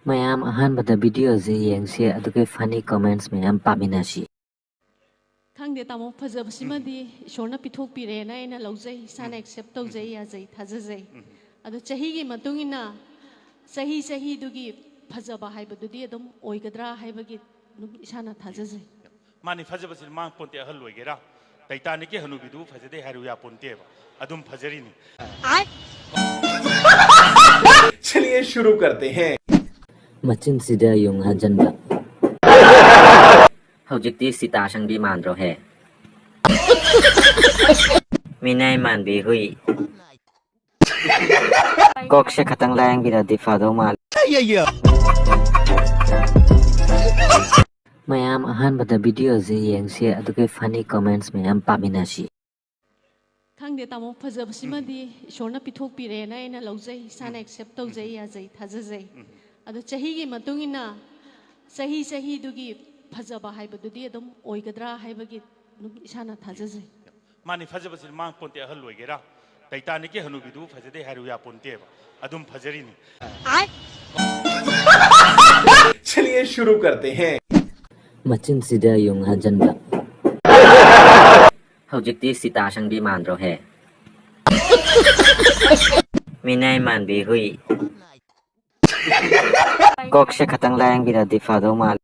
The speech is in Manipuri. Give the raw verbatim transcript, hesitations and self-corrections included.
ꯃꯌꯥꯝ ꯑꯍꯥꯟꯕꯗ video ꯁꯦ ꯌꯦꯡꯁꯤ, ꯑꯗꯨꯒ funny comments ꯃꯌꯥꯝ ꯄꯥꯃꯤꯟꯅꯁꯤ꯫ ꯈꯪꯗꯦ ꯇꯥꯃꯣ, ꯐꯖꯕꯁꯤꯃꯗꯤ ꯏꯁꯣꯔꯅ ꯄꯤꯊꯣꯛꯄꯤꯔꯦꯅ ꯑꯩꯅ ꯂꯧꯖꯩ, ꯏꯁꯥꯅ accept ꯇꯧꯖꯩ, ꯌꯥꯖꯩ, ꯊꯥꯖꯖꯩ꯫ ꯑꯗꯣ ꯆꯍꯤꯒꯤ ꯃꯇꯨꯡ ꯏꯟꯅ ꯆꯍꯤ ꯆꯍꯤꯗꯨꯒꯤ ꯐꯖꯕ ꯍꯥꯏꯕꯗꯨꯗꯤ ꯑꯗꯨꯝ ꯑꯣꯏꯒꯗ꯭ꯔꯥ ꯍꯥꯏꯕꯒꯤ ꯑꯗꯨꯝ ꯏꯁꯥꯅ ꯊꯥꯖꯖꯩ꯫ ꯃꯥꯅꯤ, ꯐꯖꯕꯁꯤꯗꯤ ꯃꯥꯡ ꯄꯣꯟꯇꯦ꯫ ꯑꯍꯜ ꯑꯣꯏꯒꯦꯔꯥ, ꯇꯥꯏꯇꯥꯅꯤꯛꯀꯤ ꯍꯅꯨꯕꯤꯗꯨꯕꯨ ꯐꯖꯗꯦ ꯍꯥꯏꯔꯨ ꯌꯥꯄꯣꯟꯇꯦꯕ, ꯑꯗꯨꯝ ꯐꯖꯔꯤꯅꯤ꯫ चलिए शुरू करते हैं। ꯃꯆꯤꯟꯁꯤꯗ ꯌꯨꯡ ꯍꯥꯟꯖꯟꯕ꯫ ꯍꯧꯖꯤꯛꯇꯤ ꯁꯤꯇꯥ ꯁꯪꯕꯤ ꯃꯥꯟꯗ꯭ꯔꯣ ꯍꯦ? ꯃꯤꯅꯥꯏ ꯃꯥꯟꯕꯤ ꯍꯨꯏ꯫ ꯀꯣꯛꯁꯦ ꯈꯇꯪ ꯂꯥꯌꯦꯡꯕꯤꯔꯗꯤ ꯐꯗꯧ ꯃꯥꯜꯂꯦ꯫ ꯃꯌꯥꯝ ꯑꯍꯥꯟꯕꯗ video ꯁꯦ ꯌꯦꯡꯁꯤ, ꯑꯗꯨꯒ funny comments ꯃꯌꯥꯝ ꯄꯥꯃꯤꯟꯅꯁꯤ꯫ ꯈꯪꯗꯦ ꯇꯥꯃꯣ, ꯐꯖꯕꯁꯤꯃꯗꯤ ꯏꯁꯣꯔꯅ ꯄꯤꯊꯣꯛꯄꯤꯔꯦꯅ ꯑꯩꯅ ꯂꯧꯖꯩ, ꯏꯁꯥꯅ accept ꯇꯧꯖꯩ, ꯌꯥꯖꯩ, ꯊꯥꯖꯖꯩ꯫ ꯑꯗꯣ ꯆꯍꯤꯒꯤ ꯃꯇꯨꯡ ꯏꯟꯅ ꯆꯍꯤ ꯆꯍꯤꯗꯨꯒꯤ ꯐꯖꯕ ꯍꯥꯏꯕꯗꯨꯗꯤ ꯑꯗꯨꯝ ꯑꯣꯏꯒꯗ꯭ꯔꯥ ꯍꯥꯏꯕꯒꯤ ꯑꯗꯨꯝ ꯏꯁꯥꯅ ꯊꯥꯖꯖꯩ꯫ ꯃꯥꯅꯤ, ꯐꯖꯕꯁꯤꯗꯤ ꯃꯥꯡ ꯄꯣꯟꯇꯦ꯫ ꯑꯍꯜ ꯑꯣꯏꯒꯦꯔꯥ, ꯇꯥꯏꯇꯥꯅꯤꯛꯀꯤ ꯍꯅꯨꯕꯤꯗꯨꯕꯨ ꯐꯖꯗꯦ ꯍꯥꯏꯔꯨ ꯌꯥꯄꯣꯟꯇꯦꯕ, ꯑꯗꯨꯝ ꯐꯖꯔꯤꯅꯤ꯫ चलिए शुरू करते हैं। ꯃꯆꯤꯟꯁꯤꯗ ꯌꯨꯡ ꯍꯥꯟꯖꯟꯕ꯫ ꯍꯧꯖꯤꯛꯇꯤ ꯁꯤꯇꯥ ꯁꯪꯕꯤ ꯃꯥꯟꯗ꯭ꯔꯣ ꯍꯦ? ꯃꯤꯅꯥꯏ ꯃꯥꯟꯕꯤ ꯍꯨꯏ꯫ ꯀꯣꯛꯁꯦ ꯈꯇꯪ ꯂꯥꯌꯦꯡꯕꯤꯔꯗꯤ ꯐꯗꯧ ꯃꯥꯜꯂꯦ꯫